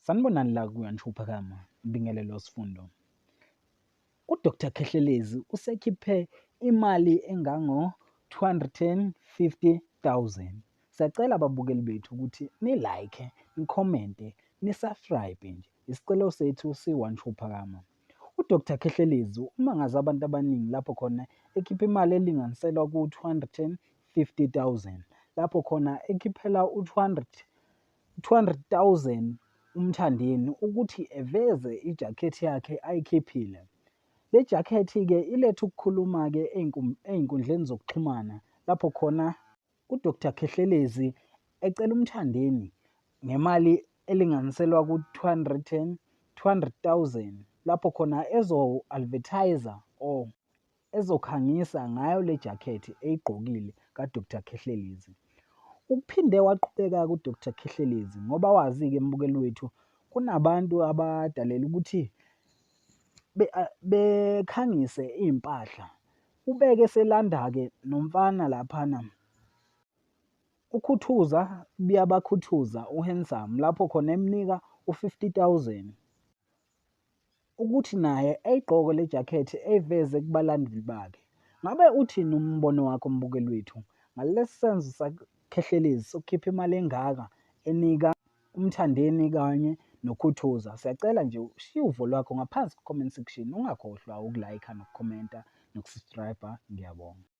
Sanibonani la kuYanshuphakama, Mbingelelo Sifundo. UDr Khehlelezi usekhiphe imali engango-250 000. Siyacela ababukeli bethu ukuthi ni-like, nikhomente, ni-subscribe nje. Isicelo sethu si-One Phakama. UDr Khehlelezi umangaze abantu abaningi lapho khona ekhipha imali elinganiselwa ku-250 000, lapho khona ekhiphela u-200 200,000 uMthandeni ukuthi eveze ijakhethi yakhe ayikhiphile. Le jakhethi-ke ilethe ukukhuluma-ke ey'nkundleni zokuxhumana lapho khona uDr Khehlelezi ecela uMthandeni ngemali elinganiselwa ku-200 200,000 lapho khona ezo-advertise-a or ezokhangisa ngayo le jakhethi eyigqokile kaDr Khehlelezi. Uphinde waqhubeka-ke uDr Khehlelezi ngoba wazi-ke mbukeli wethu kunabantu abadalela ukuthi bekhangise iy'mpahla. Ubeke eselanda-ke nomfana laphana uKhuthuza uyabakhuthuza uHandsome lapho khona emnika u-50 000 ukuthi naye eyigqoke le jakhethi eyiveze kubalandeli bakhe. Ngabe uthini umbono wakho mbukeli wethu ngalesi senzo saKhehlelezi sokukhipha imali engaka enika uMthandeni kanye noKhuthuza? Siyacela nje ushiye uvo lwakho ngaphansi ku-comment section, ungakhohlwa uku-like nokukhomenta noku-subscribe. Ngiyabonga.